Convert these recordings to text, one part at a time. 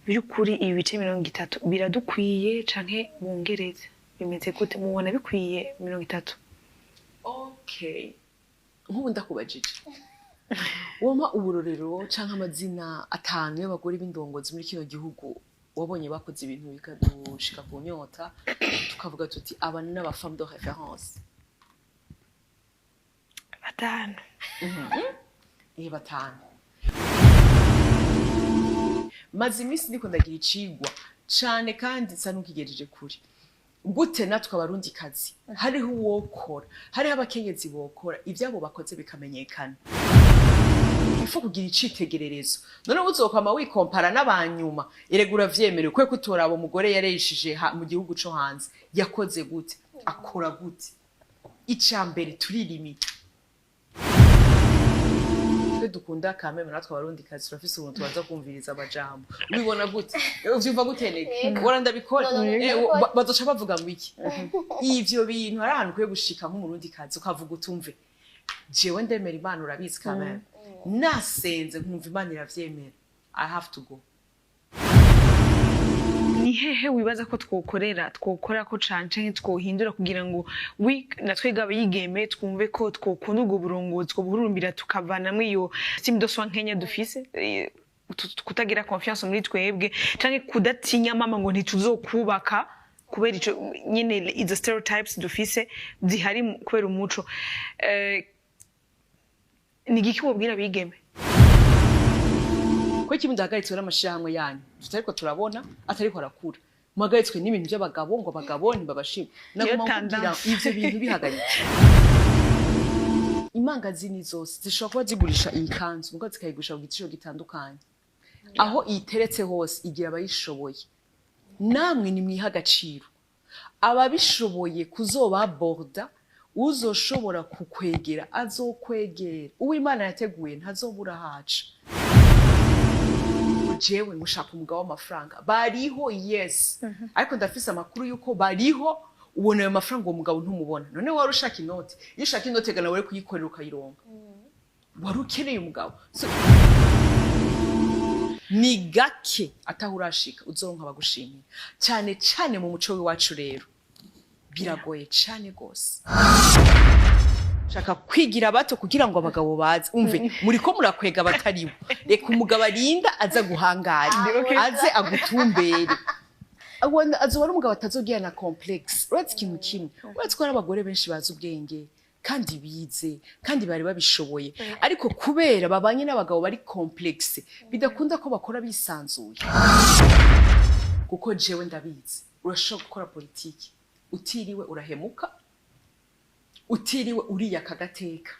By'ukuri ibi bice 30 biradukwiye canke bongereze? Bimeze gute? Mubona bikwiye 30? Okay, nk'ubu ndakubajije, wompa uburorero canke amazina atanu y'abagore b'indongozi muri kino gihugu wabonye bakoze ibintu bikadushika ku nyota, tukavuga tuti aba ni n'aba femme de référence? Batanu? Eh, batanu. Maze iminsi ndiko ndagira icigwa cane kandi nsa n'ukigejeje kure. Gute natwe Abarundikazi hariho uwokora, hariho abakenyezi bokora ivyabo bakoze bikamenyekana? Ifu kugira icitegererezo. None uzokwama wikompara n'abanyuma? Erega uravyemerewe kwe kutoraba umugore yareshije mu gihugu co hanze yakoze gute, akora gute. Ica mbere, turirimita. Twe dukunda kameme. Natwe Abarundikazi turafise ubuntu, tubanza kumviriza amajambo. Ubibona gute? Uvyumva gute nege wora ndabikora? No, no, no, ndabikora. Bazoca bavuga ngo iki? Ivyo bintu hari ahantu ukwiye gushika nk'Umurundikazi ukavuga utumve: jewe ndemera Imana, urabizi kameme, nasenze nkumva Imana iravyemera, I have to go. Ni hehe wibaza ko twokorera, twokora ko cane canke twohindura kugira ngo wi natwe abayigeme twumve ko twokunda ubwo burongozi, twobuhurumbira, tukavanamwo iyo estime de soi nkenya dufise, kutagira confiance muri twebwe canke kudatinya mama ngo ntituzokubaka kubera ico nyene, izo stereotypes dufise zihari kubera umuco? Ni igiki wobwira abigeme? Ko ikindi mudahagaritswe n'amashirahamwe yanyu tutariko turabona atariko arakura, muhagaritswe n'ibintu by'abagabo, ngo abagabo ntibabashima. Naguma Iyo nkubwira tendance. ivyo bintu bihagaritse. Imangazini zose zishobora kuba zigurisha iyi kanzu, mugo zikayigurisha ku giciro gitandukanye. Aho iyiteretse hose igira abayishoboye. Namwe nimwiha agaciro. Ababishoboye kuzobaborda, uzoshobora kukwegera azokwegera. Uwo Imana yateguye ntazobura haca. Jewe mushaka umugabo w'amafaranga, bariho, yes, ariko ndafise amakuru yuko bariho, ubona ayo mafaranga, uwo mugabo ntumubona. None wari ushaka inoti? Iyo ushaka inoti gana wari kuyikorera ukayironka. Wari ukeneye umugabo? So, ni gake ataho urashika uzoronka abagushimira cyane cyane mu muco w'iwacu. Rero biragoye cyane rwose. Shaka kwigira bato kugira ngo abagabo baze. Umve, muriko murakwega abataribo. Reka umugabo arinda aza guhangara, aze agutumbere. Azoba ari umugabo atazogira na complexe. Uretse ikintu kimwe, uretse ko hari abagore benshi bazi ubwenge kandi bize kandi bari babishoboye, ariko kubera babanye n'abagabo bari complexe, bidakunda ko bakora bisanzuye. Kuko jewe ndabizi, urashobora gukora politiki utiriwe urahemuka, utiriwe uriyaka agateka.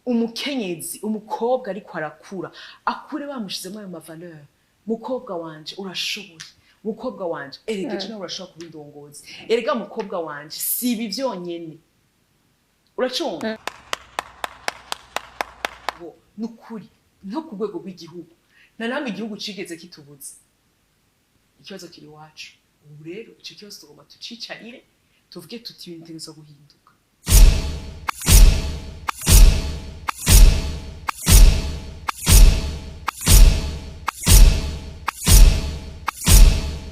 Umukenyezi, umukobwa ariko arakura, akure bamushizemo ayo ma valeur: mukobwa wanje, urashoboye. Mukobwa wanje, erega ejo nawe urashobora kuba indongozi. Erega mukobwa wanje, si ibi vyonyene uracumva. Ngo nukuri no ku rwego rw'igihugu na namwe igihugu cigeze kitubuze. Ikibazo kiri iwacu ubu. Rero ico kibazo tugomba tucicarire, tuvuge tuti ibintu bitegerezwa guhinduka.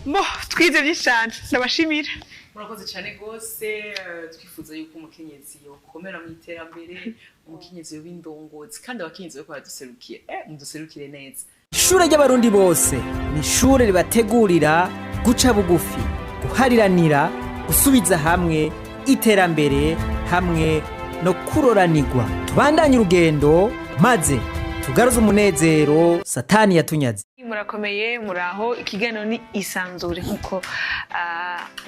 Bo twize byinshi cyane, ndabashimira. Murakoze cyane rwose. Twifuza yuko umukenyezi yokomera mu iterambere, umukenyezi w'indongozi, kandi abakenyezi bariko baraduserukiye, muduserukire neza. Ishure ry'Abarundi bose ni ishure ribategurira guca bugufi, guhariranira, gusubiza hamwe, iterambere hamwe no kuroranirwa. Tubandanye urugendo maze tugaruze umunezero Satani yatunyaze. Murakomeye, muraho. Ikiganiro ni Isanzure nkuko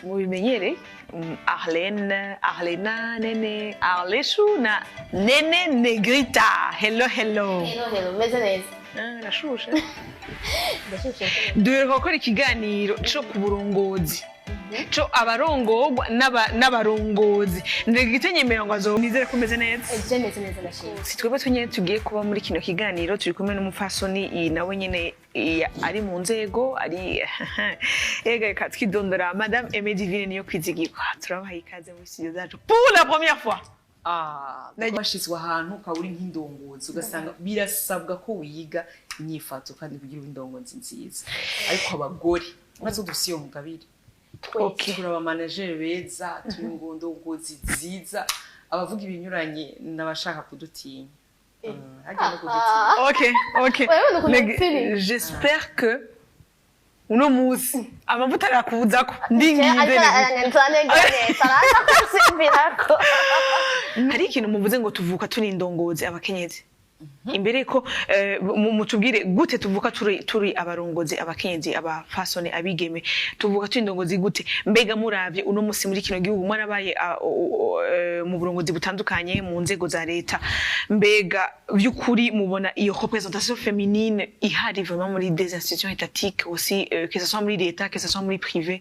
mubimenyere. Arlene, Arlena, Nene, Arleshu na Nene Negrita. Hello, hello. Hello, hello, meze neza. Ah, ndashushe. Ndashushe. Duheruka gukora ikiganiro co ku burongozi, co abarongorwa n'abarongozi. Negrita nyemera ngo azo nizere ko umeze neza. Je meze neza, ndashimye. Si twebwe twenyine tugiye kuba muri kino kiganiro, turi kumwe n'umupfasoni, iyi nawe nyine ari mu nzego ari. Ega reka twidondora. Madame Aimée Divine niyo kwizigirwa, turabaha ikaze muri studio zacu pour la première fois. Ah, washizwe ahantu ukaba uri nk'indongozi, ugasanga birasabwa ko wiga inyifato kandi kugira ube indongozi nziza. Ariko abagore maze dufise iyo mugabire, turi abamanageri beza, turi indongozi nziza. Abavuga ibinyuranye n'abashaka kudutinya. Harya no kudutinya. Ok. Urabona ukuntu feeling. J'espère que uno munsi amavuta arakuzako, ndinginze. Ariko aranyanzanegere araza kusimbirako. Hari ikintu muvuze ngo tuvuka turi indongozi abakenyezi. Imbere ko mutubwire gute tuvuka turi abarongozi abakenyezi, abafasoni, abigeme, tuvuka turi indongozi gute? Mbega muravye uno munsi muri kino gihugu, mwarabaye mu burongozi butandukanye mu nzego za leta, mbega vy'ukuri mubona iyo représentation féminine ihari vraiment muri des institutions étatiques aussi, que ce soit muri leta, que ce soit muri privé,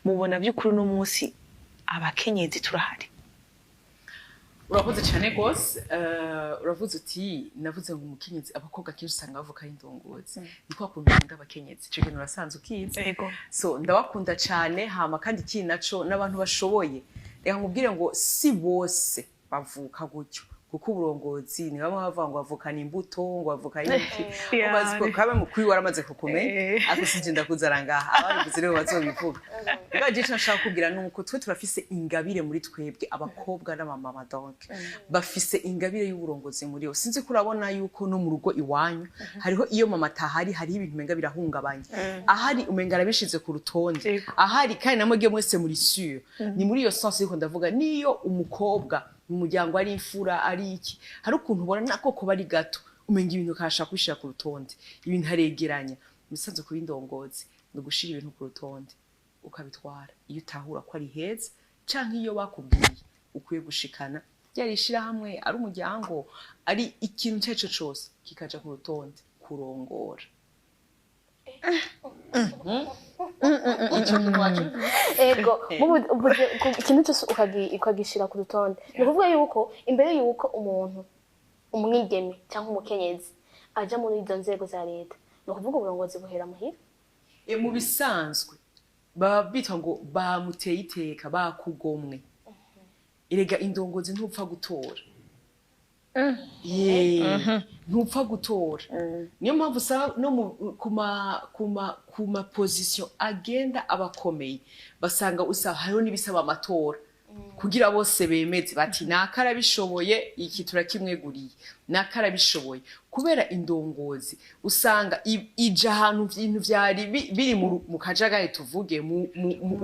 mubona vy'ukuri uno munsi abakenyezi turahari? Urakoze cyane rwose. Uravuze uti navuze ngo umukenyezi, abakobwa kenshi usanga bavuka ari indongozi. Ni kwa kuntu nkunda abakenyezi, ico kintu urasanzwe ukizi. Ego. So ndabakunda cyane. Hama kandi ikindi naco, n'abantu bashoboye, reka nkubwire ngo si bose bavuka gutyo, kuko uburongozi ni bamwe bavuga ngo bavukana imbuto, ngo bavukana iki. Umaze kabe mukuru waramaze kukumenya. Ariko sinje ndakuzara ngaha, ababivuze rero bazobivuga. Rero je ico nshaka kubwira ni uko twe turafise ingabire muri twebwe abakobwa n'abamama, donc bafise ingabire y'uburongozi muri bo. Sinzi ko urabona yuko no mu rugo iwanyu hariho iyo mama atahari, hariho ibintu umenga birahungabanya, ahari umenga arabishize ku rutonde. Ahari kandi namwe mwese muri sûr, ni muri iyo sens. Ariko ndavuga niyo umukobwa mu muryango ari imfura, ari iki, hari ukuntu ubona nako kuba ari gato, umenga ibintu kashaka kubishira ku rutonde, ibintu aregeranya. Imisanzu kuba indongozi ni ugushira ibintu ku rutonde ukabitwara iyo utahura ko ari heza, canke iyo bakubwiye ukwiye gushikana, ryari ishirahamwe, ari umuryango, ari ikintu icyo ari cyo cose, kikaja ku rutonde kurongora. Ico kintu wacu. Ego, mubu ikintu cyose ukagishira ku rutonde, ni ukuvuga yuko imbere yuko umuntu umwigeme cyangwa umukenyezi aja muri izo nzego za leta, ni ukuvuga uburongozi buhera muhira. Mu bisanzwe baba bitwa ngo bamuteye iteka, bakugomwe. Erega indongozi ntupfa gutora. Ye, ntupfa gutora. Niyo mpamvu usanga no ku ma position agenda abakomeye, basanga usanga hariho n'ibisaba amatora kugira bose bemeze bati naka arabishoboye, iki turakimweguriye, naka arabishoboye. Kubera indongozi usanga ija ahantu ibintu vyari biri mu kajagari, tuvuge mu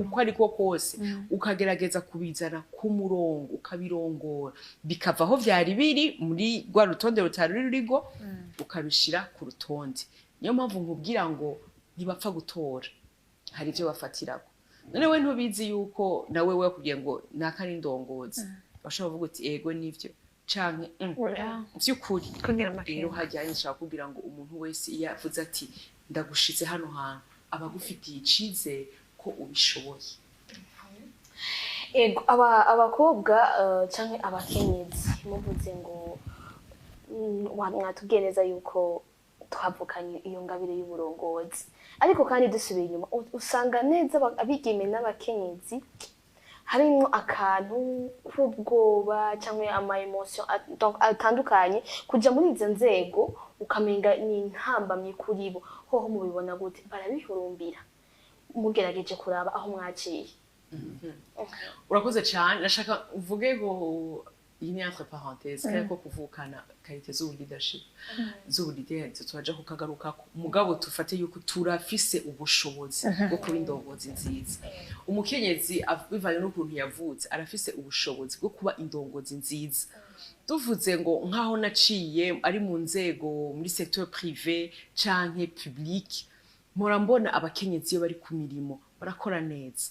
uko ariko kose, ukagerageza kubizana ku murongo, ukabirongora bikava aho vyari biri muri rwa rutonde rutari rurigo, ukabishira ku rutonde. Niyo mpamvu nkubwira ngo ntibapfa gutora, hari ivyo bafatirako. None we ntubizi yuko nawe we bakubwiye ngo naka ari indongozi, bashobora kuvuga uti ego nivyo, canke vy'ukuri. Kugira Rero amakenga. Hajyanye nshaka kubwira ngo umuntu wese iyo avuze ati ndagushize hano hantu, aba agufitiye icizere ko ubishoboye. Ego, abakobwa canke abakenyezi, muvuze ngo mwatubwiye neza yuko twavukanye iyo ngabire y'uburongozi, ariko kandi dusubiye inyuma usanga neza abigeme n'abakenyezi harimwo akantu k'ubwoba cyangwa ama émotion donc atandukanye kuja muri izo nzego, ukamenga ni intambamyi kuri bo. Hoho mubibona gute? Barabihurumbira mugerageje kuraba aho mwaciye? Urakoze cyane. Nashaka uvuge ngo iyi ni entre parenthèse, kare ko kuvukana qualité z'ubu leadership, z'ubu leader, turaja kukagarukako. Mugabo tufate yuko turafise ubushobozi bwo kuba indongozi nziza. Umukenyezi bivanye n'ukuntu yavutse, arafise ubushobozi bwo kuba indongozi nziza. Tuvuze ngo nk'aho naciye ari mu nzego muri secteur privé canke public, mpora mbona abakenyezi iyo bari ku mirimo barakora neza.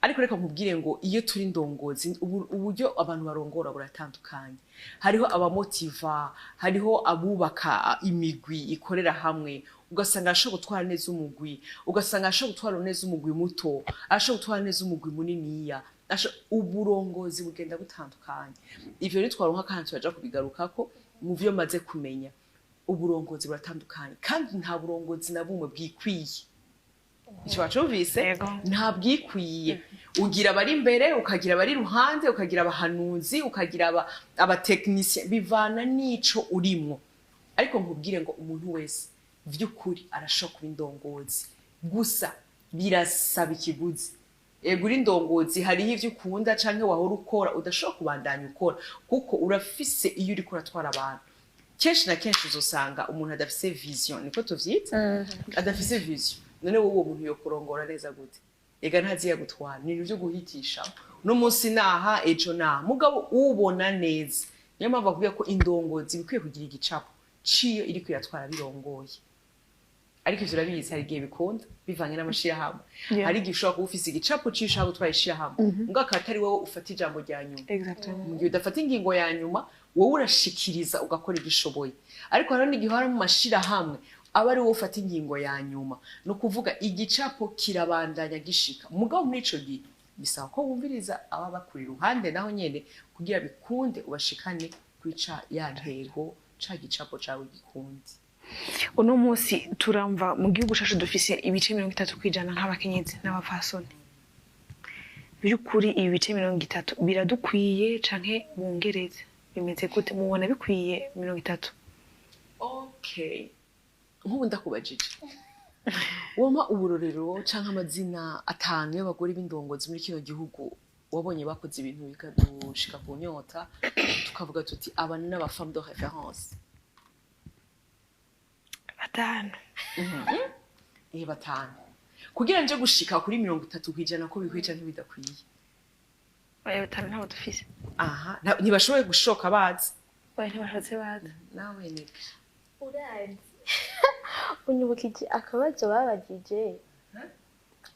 Ariko reka nkubwire ngo iyo turi ndongozi, uburyo abantu barongora buratandukanye. Hariho abamotiva, hariho abubaka imigwi ikorera hamwe, ugasanga arashobora gutwara neza umugwi, ugasanga arashobora gutwara neza umugwi muto, arashobora gutwara neza umugwi muniniya. Uburongozi bugenda butandukanye. Ivyo nitwaronka kandi turaja kubigarukako. Mu vyo maze kumenya, uburongozi buratandukanye kandi nta burongozi na bumwe bwikwiye. Ico wacumvise? Yego. Ntabwikwiye. Ugira abari imbere, ukagira abari iruhande, ukagira abahanuzi, ukagira abatekinisiye, bivana n'ico urimwo. Ariko nkubwire ngo umuntu wese vy'ukuri arashobora kuba indongozi, gusa birasaba ikiguzi. Ego, uri indongozi, hariho ivyo ukunda canke wahora ukora udashobora kubandanya ukora, kuko urafise iyo uriko uratwara abantu. Kenshi na kenshi uzosanga umuntu adafise vision, niko tuvyita, adafise vision. None wowe uwo muntu yokurongora neza gute? Ega ntazi yagutwara, ni ibintu vyo guhitisha, uno munsi naha, ejo naha. Mugabo ubona neza, niyo mpamvu bakubwira ko indongozi bikwiye kugira igicapo ciyo iriko iratwara birongoye. Ariko ivyo urabizi, hari igihe bikunda bivanye n'amashirahamwe. Hari igihe ushobora kuba ufise igicapo ciyo ushaka gutwara ishirahamwe, mbwa akaba atari wowe ufata ijambo rya nyuma. Exactement. Mu gihe udafata ingingo ya nyuma, wowe urashikiriza, ugakora ibyo ushoboye. Ariko hariho n'igihe uhora mu mashirahamwe aba ari wowe ufata ingingo ya nyuma, ni ukuvuga igicapo kirabandanya gishika. Mugabo muri ico gihe bisaba ko wumviriza aba bakuri iruhande naho nyene, kugira bikunde ubashikane kuri ca ya ntego, ca gicapo cawe gikunde. Uno munsi turamva mu gihugu cacu dufise ibice 30% nk'abakenyezi n'abapfasoni. By'ukuri ibi bice 30 biradukwiye canke bongereze? Bimeze gute? Mubona bikwiye 30? Okay, nk'ubu ndakubajije, wompa uburorero canke amazina atanu y'abagore b'indongozi muri kino gihugu wabonye bakoze ibintu bikadushika ku nyota, tukavuga tuti aba ni n'aba femme de référence? Batanu? Eh, batanu, kugira nje gushika kuri 30% ko bikwiye canke bidakwiye. Oya, batanu ntabwo dufise. Aha, ntibashoboye gushoka bazi. Oya, ntibashatse baza. Nawe ni Urazi, unyibukije akabazo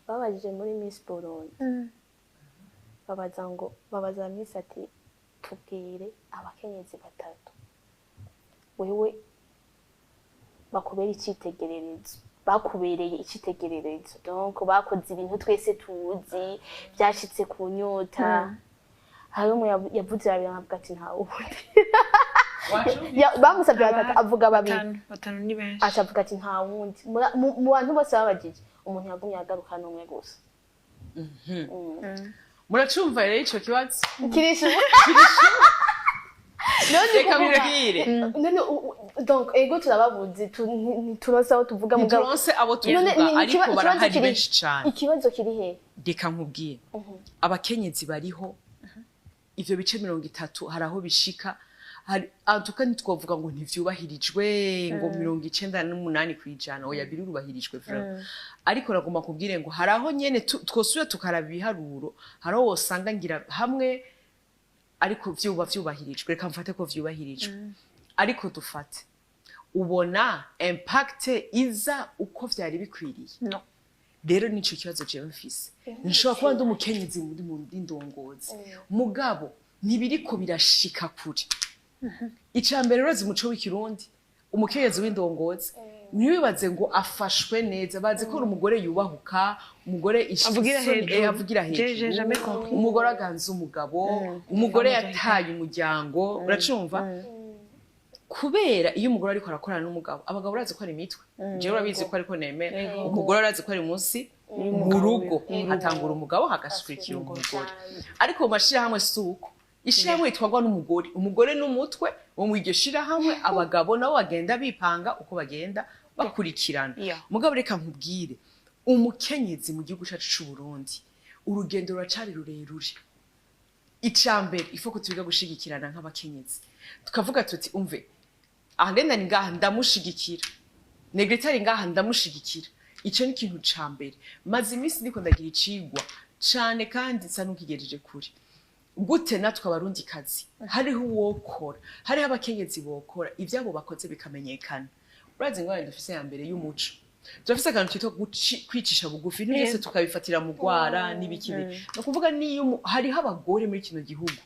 babajije muri Miss Burundi. Babaza ngo, babaza Miss ati: "Tubwire abakenyezi batatu wewe bakubera icyitegererezo, bakubereye icyitegererezo, donc bakoze ibintu twese tuzi byashitse ku nyota." Hari umwe yavuze babiri, nkavuga ati nta wundi. Bamusabye batatu, avuga babiri. Batanu, batanu ni benshi. Aca avuga ati nta wundi. Mu bantu bose babajije, umuntu yagumye agaruka n'umwe gusa. Muracumva rero ico kibazo? Kirishu none Reka kuvuga- nkubwire. None donc ego turababuze, ntituronse aho tuvuga, mugabo Ntituronse abo None tuvuga, ariko ikibazo barahari benshi cane. Ikibazo kiri he? Reka nkubwire, abakenyezi bariho. Ivyo bice 30 hari aho bishika, hari antuka ntitwovuga ngo ntivyubahirijwe ngo 98%. Oya, birubahirijwe vraiment. Ariko nagomba kubwire ngo hari aho nyene twosubira tukaraba ibiharuro, hari aho wosanga ngira hamwe, ariko vyuba vyubahirijwe. Reka mfate ko vyubahirijwe, ariko dufate ubona impact iza uko vyari bikwiriye? No. Rero nico kibazo jewe mfise. Nshobora kuba ndi umukenyezi muri mu ndongozi, mugabo ntibiriko birashika kure. Ica mbere, urazi umuco w'ikirundi, umukenyezi w'indongozi ntiwibaze ngo afashwe neza. Bazi ko uri umugore yubahuka, umugore Avugira hejuru. Avugira J'ai jamais hejuru, compris. umugore aganza umugabo, umugore yataye umuryango. Uracumva? Kubera iyo umugore ariko arakorana n'umugabo, abagabo urazi ko ari imitwe. Jewe urabizi ko ariko nemera umugore, arazi ko ari munsi mu rugo, hatangura umugabo, hagakurikira umugore. Ariko mu mashirahamwe si uko. Ishirahamwe ritwarwa n'umugore, umugore n'umutwe wo mu iryo shirahamwe. Abagabo nabo bagenda bipanga uko bagenda bakurikirana. Mugabo reka nkubwire, umukenyezi mu gihugu cacu c'u Burundi, urugendo ruracari rurerure. Icambere ifo ko twiga gushigikirana nk'abakenyezi, tukavuga tuti: "Umve, Arlene ari ngaha, ndamushigikira. Negrita ari ngaha, ndamushigikira." Ico ni ikintu ca mbere. Maze iminsi ndiko ndagira icigwa cane, kandi nsa n'ukigejeje kure. Gute natwe abarundikazi hariho uwokora, hariho abakenyezi bokora ivyabo bakoze bikamenyekana? Urazi ingorane dufise ya mbere y'umuco? Turafise akantu kitwa kwicisha bugufi. Ibintu byose tukabifatira mu rwara n'ibikini. Ni ukuvuga niyo hariho abagore muri kino gihugu,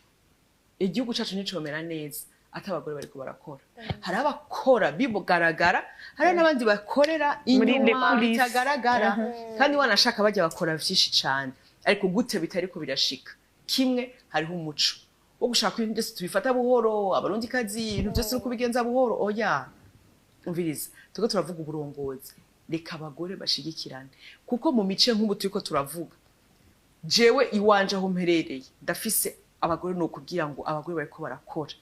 igihugu cacu nticomera neza ati abagore bariko barakora. Hari abakora bigaragara, hari n'abandi bakorera Muri inyuma les coulisses. bitagaragara, kandi wanashaka bajya bakora vyinshi cane. Ariko gute bitariko birashika? Kimwe, hariho umuco wo gushaka ibintu byose tubifata buhoro. Abarundikazi ibintu byose no kubigenza buhoro. Oya, umviriza, turiko turavuga uburongozi. Reka abagore bashigikirane, kuko mu mice nk'ubu turiko turavuga, jewe iwanje aho mperereye ndafise abagore, ni ukubwira ngo abagore bariko barakora.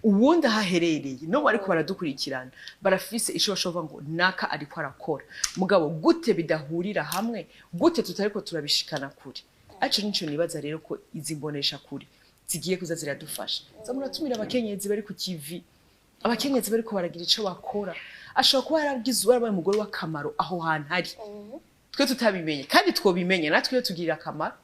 Uwundi aho aherereye no bariko baradukurikirana barafise ico bashobora kuvuga ngo naka ariko arakora. Mugabo gute bidahurira hamwe? Gute tutariko turabishikana kure? Aco nico nibaza rero, ko izi mbonesha kure zigiye kuza ziradufasha. Za muratumira abakenyezi bari ku kivi, abakenyezi bariko baragira ico bakora. Ashobora kuba yaragize, yarabaye umugore w'akamaro aho hantu ari, twe tutabimenye, kandi twobimenye natwe iyo tugirira akamaro.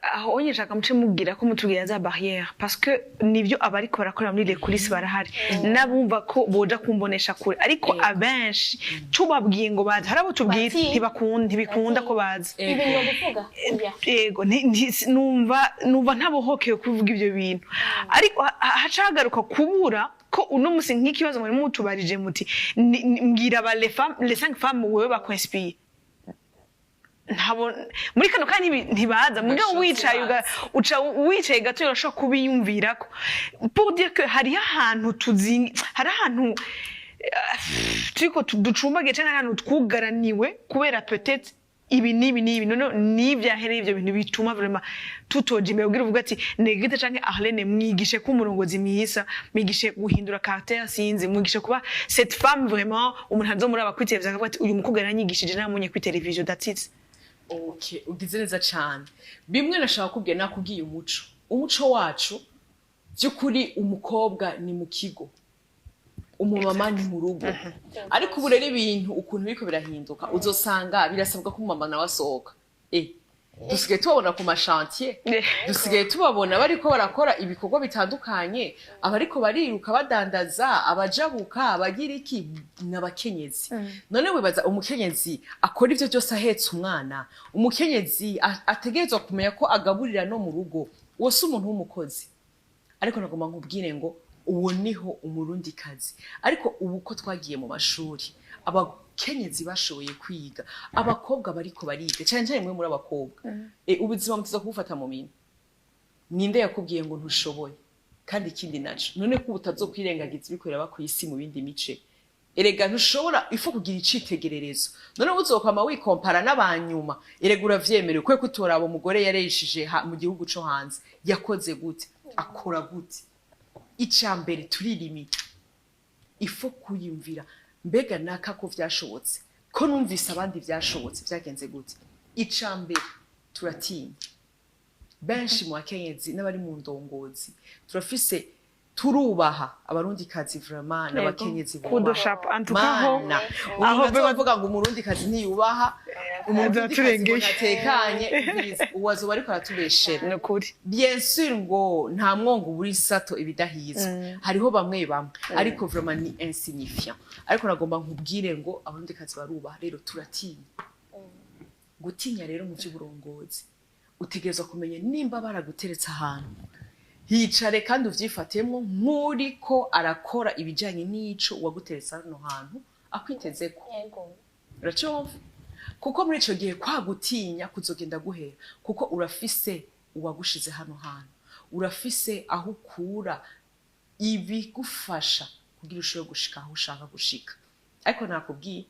Aho onye nshaka muce mubwira ko mutubwira za barrière, parce que nivyo abariko barakora muri les coulisses barahari, n'abumva ko boja kumbonesha kure, ariko abenshi tubabwiye ngo baza, hari abo tubwira Batinya. ntibakunda, ntibikunda ko baza. Ibintu kuvuga oya. Yego, numva ntabohokeye kuvuga ibyo bintu, ariko haca hagaruka kubura ko uno musi nk'ikibazo muri mutubarije muti mbwira ba les femmes, les cinq femmes wewe bakwinspire. Ntabo muri kano kanya ntibaza mugabo Bashobora wicaye uca wicaye gato urashobora kubiyumvirako, pour dire que hariho ahantu tuzi, hari ahantu turiko ducumbagiye canke ahantu twugaraniwe kubera peut-être ibi n'ibi n'ibi. None n'ivyahereye ivyo bintu bituma vraiment tutoja imbere, kugira uvuga ati Negrite canke Arlene, mwigishe ko umurongozi mwiza, mwigishe guhindura caractère, sinzi, mwigishe kuba cette femme vraiment umuntu azomuraba kuri televiziyo akavuga ati uyu mukobwa yaranyigishije, namunye kuri televiziyo, that's it. Okay, ugize neza cyane. Bimwe nashaka kubwira, nakubwiye umuco wacu by'ukuri, umukobwa ni mu kigo, umumama ni mu rugo. Ariko ubu rero ibintu ukuntu biriko birahinduka, uzosanga birasabwa ko umumama nawe asohoka. Dusigaye tubabona ku ma chantiers, dusigaye tubabona bariko barakora ibikorwa bitandukanye, abariko bariruka badandaza, abajabuka, abagira iki, n'abakenyezi. None wibaza umukenyezi akora ivyo byose ahetse umwana, umukenyezi ategerezwa kumenya ko agaburira no mu rugo, uwo si umuntu w'umukozi. Ariko nagomba nkubwire ngo uwo niho umurundikazi. Ariko ubu ko twagiye mu mashuri, abakenyezi bashoboye kwiga, abakobwa bariko bariga, cyane cyane mwe muri abakobwa, ubuzima mutiza kubufata mu minwe. Ninde yakubwiye ngo ntushoboye? Kandi ikindi naco, none ko utazokwirengagiza ibikorera ku isi mu bindi mice, erega ntushobora ifu kugira icitegererezo. None uzokwama wikompara n'abanyuma? Erega uravyemerewe kwe kutoraba umugore yareshije mu gihugu co hanze yakoze gute, akora gute. Ica mbere turirimita, ifo kuyumvira mbega naka ko vyashobotse, ko numvise abandi vyashobotse, vyagenze gute? Ica mbere turatinya. Benshi mu bakenyezi n'abari mu ndongozi turafise, turubaha abarundikazi vraiment, n'abakenyezi bubaha. Kudo chapeau en tout cas ho. Mana, aho umuntu azovuga ngo umurundikazi ntiyubaha, umurundikazi ngo Azaturengeye. ntatekanye, umviriza, uwo azoba ariko aratubeshera. Ni ukuri. Bien sûr ngo nta mwongo ubura isato ibidahizwe, hariho bamwe bamwe, ariko vraiment ni insignifiant. Ariko nagomba nkubwire ngo abarundikazi barubaha. Rero turatinya. Gutinya rero mu by'uburongozi, utegerezwa kumenya nimba baraguteretse ahantu, hicare kandi uvyifatemo nk'uriko arakora ibijanye n'ico uwaguteretse hano hantu akwitezeko. Uracumva? Kuko muri ico gihe kwa gutinya kuzogenda guhera, kuko urafise uwagushize hano hantu, urafise aho ukura ibigufasha kugira ushobore gushika aho ushaka gushika. Ariko nakubwiye,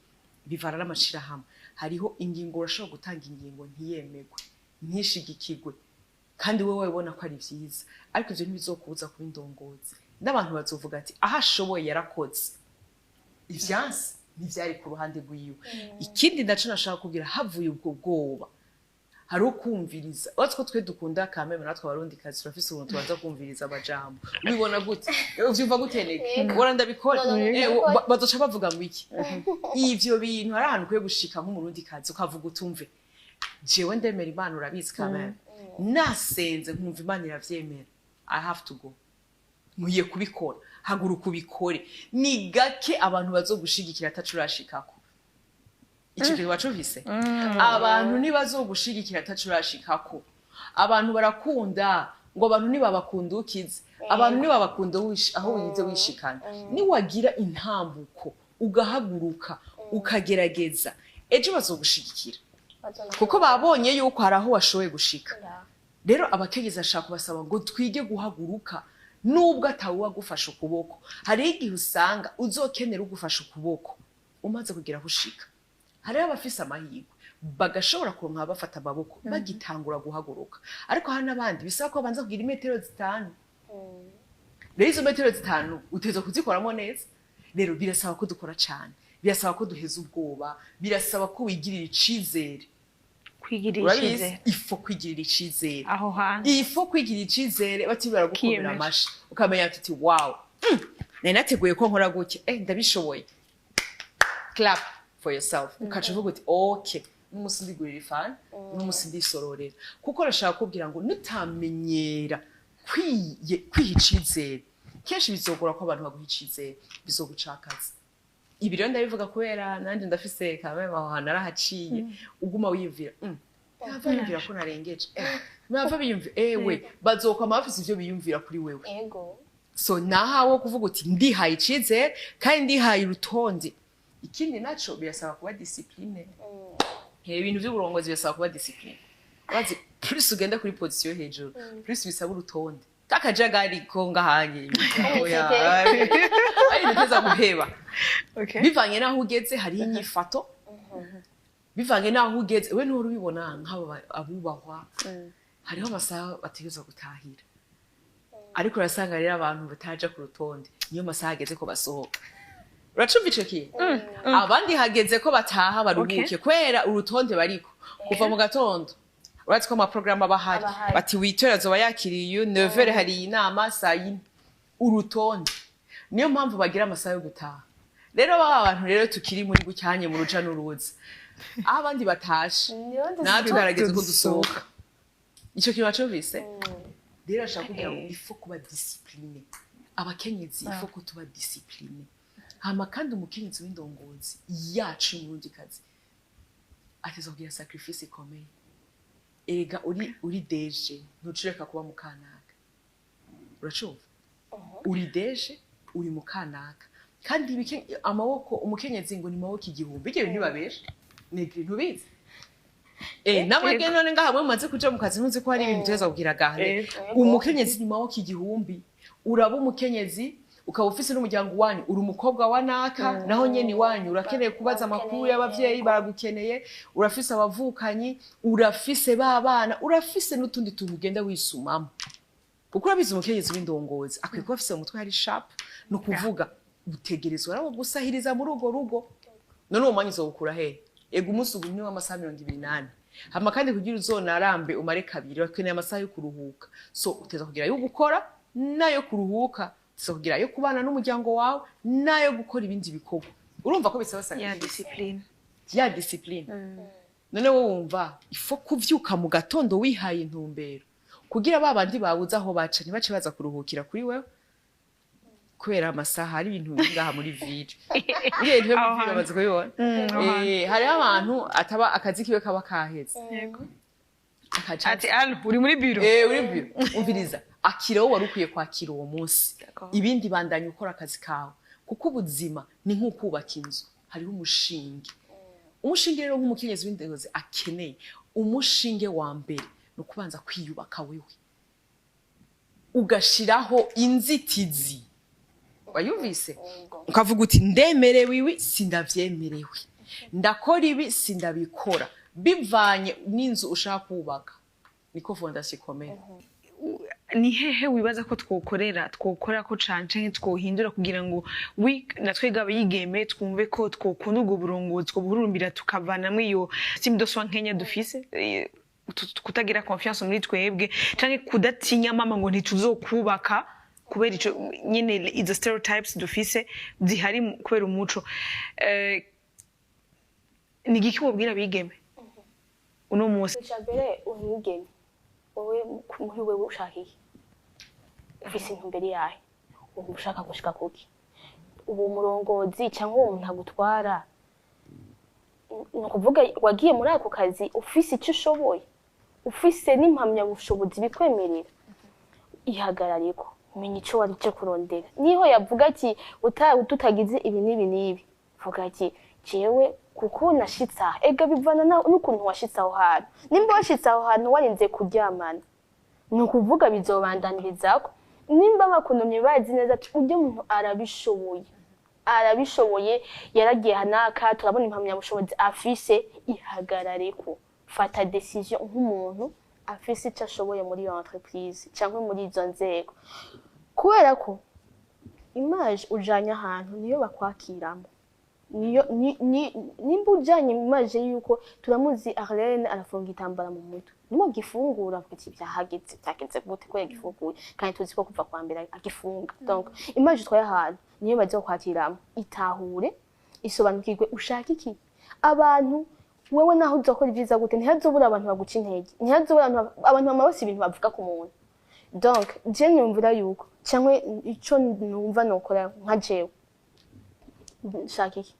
bivana n'amashirahamwe. Hariho ingingo urashobora gutanga, ingingo ntiyemegwe, ntishigikirwe, kandi wowe wabona ko ari vyiza, ariko ivyo ntibizokubuza kuba indongozi. N'abantu bazovuga ati aho ashoboye yarakoze, ivyansi ntivyari ku ruhande rwiwe. Ikindi naco nashaka kubwira, havuye ubwo bwoba, hari ukumviriza. Uretse ko twe dukunda kameme, natwe abarundi kazi turafise ubuntu, tubanza kumviriza amajambo. Ubibona gute? Uvyumva gute nege? Ubona ndabikora? No, no, no, ndabikora. Bazoca bavuga ngo iki? Ivyo bintu hari ahantu ukwiye gushika nk'umurundi kazi ukavuga utumve jewe ndemera Imana, urabizi kameme, nasenze nkumva Imana iravyemera, I have to go, nkwiye kubikora. Haguruka ubikore. Ni gake abantu bazogushigikira ataco urashikako. Ico kintu wacumvise, abantu ntibazogushigikira ataco urashikako. Abantu barakunda ngo abantu ntibabakundukize, abantu ntibabakunda aho wize wishikana. Niwagira intambuko ugahaguruka ukagerageza, ejo bazogushigikira, kuko babonye yuko hari aho washoboye gushika. Rero abakenyezi ashaka kubasaba ngo twige guhaguruka nubwo atawe uwagufasha ukuboko. Hariho igihe usanga uzokenera ugufasha ukuboko. Umaze kugira aho ushika, hariho abafise amahirwe bagashobora kuronka bafata amaboko bagitangura guhaguruka, ariko hari n'abandi bisaba ko babanza kugira imetero 5. Rero izo metero 5 uteza kuzikoramo neza. Rero birasaba ko dukora cyane, birasaba ko duheza ubwoba, birasaba ko wigirira icizere. Kwigirira Urabizi, icizere. Il faut kwigirira icizere. Aho hantu. Il faut kwigirira icizere, bati baragukomera Kiyemeje. amashi, ukamenya ati: "Wow, nari nateguye ko nkora gutya, ndabishoboye." Clap for yourself, ukaca uvuga uti: "Okay, n'umunsi ndigurira ifana, n'umunsi ndisororera." Kuko urashaka kubwira ngo nutamenyera kwiha icizere, kenshi bizogora ko abantu baguha icizere, bizogucakaza. Ibi rero ndabivuga kubera nanjye ndafise kameme, aho hantu narahaciye. Uguma wiyumvira, ntava yumvira ko narengeje, ntava biyumvira, ewe bazokwama bafise ivyo biyumvira kuri wewe. So nahawe kuvuga uti: "Ndihaye icizere kandi ndihaye urutonde." Ikindi naco, birasaba kuba discipline. Ibintu vy'uburongozi birasaba kuba discipline. Urazi, plus ugenda kuri position yo hejuru, plus bisaba urutonde, kakajagari ko ngahanye. Oya, ari ibintu uteza guheba. Bivanye n'aho ugeze, hariho inyifato. Bivanye n'aho ugeze, we ntuhora ubibona nk'abo abubahwa, hariho amasaha bategerezwa gutahira, ariko urasanga rero abantu bataja ku rutonde, niyo masaha ageze ko basohoka. Uracumva ico kintu? Abandi hageze ko bataha baruhuke, kubera urutonde bariko kuva mu gatondo. Urazi ko amaporogaramu aba ahari. Aba ahari. Bati witora azoba yakiriye iyo nevere, hari iyi nama saa 4, urutonde. Niyo mpamvu bagira amasaha yo gutaha. Rero baba bantu rero tukiri muri gucyanye mu ruja n'uruza, aho abandi batashe, Niyo natwe harageze ko dusohoka. dusohoka. Ico kintu wacumvise rero, ashaka kugira ngo il faut kuba discipline. Abakenyezi, il faut ko tuba discipline. Hama kandi umukenyezi w'indongozi yacu y'umurundikazi ateza kugira sacrifice ikomeye. Erega uri DG, ntucureka kuba mukanaka. Uracumva? Uri DG, uri mukanaka, kandi amaboko, umukenyezi ngo ni maboko igihumbi. Ibyo bintu ntibabesha, ni ntubizi. Namwe Yego. none ngaha mwe mumaze kuja mu kazi, ntuzi ko hari ibintu tuza kugira gahane. Umukenyezi ni maboko igihumbi. Uraba umukenyezi, ukaba ufise n'umuryango wanyu, uri umukobwa wa naka, naho nyene iwanyu urakeneye kubaza amakuru y'abavyeyi, baragukeneye, urafise abavukanyi, urafise b'abana, urafise n'utundi tuntu ugenda wisumamo. Kuko urabizi, umukenyezi w'indongozi akwiye kuba afise mu mutwe hari sharp. Ni ukuvuga utegerezwa nawe gusahiriza muri urwo rugo. None uwo mwanya uzowukura hehe? Ego, umunsi ugumye w'amasaha 24. Hama kandi kugira uzonarambe umare kabiri, urakeneye amasaha yo kuruhuka. So uteza kugira ayo gukora n'ayo kuruhuka, uteza kugira ayo kubana n'umuryango wawe n'ayo gukora ibindi bikorwa. Urumva ko bisaba Ya sacrifice. Discipline. Ya discipline. None wowe wumva il faut kuvyuka mu gatondo wihaye intumbero, kugira ba bandi babuze aho baca ntibace baza kuruhukira kuri wewe, kubera amasaha. Hari ibintu biri ngaha muri ville, ibintu byo muri Aho ville hantu. bamaze kubibona. Aho hantu. Hariho abantu ataba akazi kiwe kaba kaheze, akaca Ati: "Allo, uri muri biro?" Uri biro, umviriza, akira wowe wari ukwiye kwakira uwo munsi. Ibindi bandanya ukora akazi kawe, kuko ubuzima ni nko kubaka inzu, hariho umushinge. Umushinge rero, nk'umukenyezi w'indongozi akeneye umushinge wa mbere, ni ukubanza kwiyubaka wewe, ugashiraho inzitizi. Wayumvise? Ukavuga uti: "Ndemerewe ibi, sindavyemerewe, ndakora ibi, sindabikora." Bivanye n'inzu ushaka kubaka, niko fondation ikomeye. Ni hehe wibaza ko twokorera ko cane canke twohindura kugira ngo we natwebwe abayigeme twumve ko twokunda ubwo burongozi, twobuhurumbira, tukavanamwo iyo estime de soi nkenya dufise, kutagira confiance muri twebwe canke kudatinya mama ngo ntituzokubaka, kubera ico nyene, izo stereotypes dufise zihari kubera umuco? Ni igiki wobwira abigeme uno munsi? Icya mbere, umwigeme, wowe muri wewe ushaka iki? Ufise intumbero yahe? Uba ushaka gushika kuki? Ubu umurongozi cyangwa uwo muntu agutwara, ni ukuvuga wagiye muri ako kazi ufise icyo ushoboye, ufise n'impamyabushobozi bikwemerera. Ihagarareko, menya icyo wari cyo kurondera. Niho yavuga ati tutagize ibi n'ibi n'ibi, vuga ati: "Jewe kuko nashitse aha." Ega bivana n'ukuntu washitse aho hantu. Nimba washitse aho hantu warinze kuryamana, ni ukuvuga bizobandaniririzako. Nimba bakunumye bazi neza ati: "Urya muntu arabishoboye." Arabishoboye, yaragiye hanaka, turabona impamyabushobozi afise. Ihagarareko, fata décision nk'umuntu afise icyo ashoboye muri iyo entreprise cyangwa muri izo nzego, kubera ko image ujanye ahantu niyo bakwakiramo. Niyo nimba ujanye image yuko turamuzi Arlene arafunga igitambara mu mutwe, nimo gifungura avuga ati: "Byahageze, byagenze gute ko yagifunguye?" Kandi tuzi ko kuva kwa mbere agifunga. Donc image utwaye ahantu niyo bazokwakiramo. Itahure, isobanukirwe ushaka iki. Abantu wewe naho uzakora ibyiza gute, ntihazobura abantu baguca intege, ntihazobura abantu bama bose ibintu bavuga ku muntu. Donc je nyumvira yuko cyangwa ico numva nokora nka jewe, nshaka iki,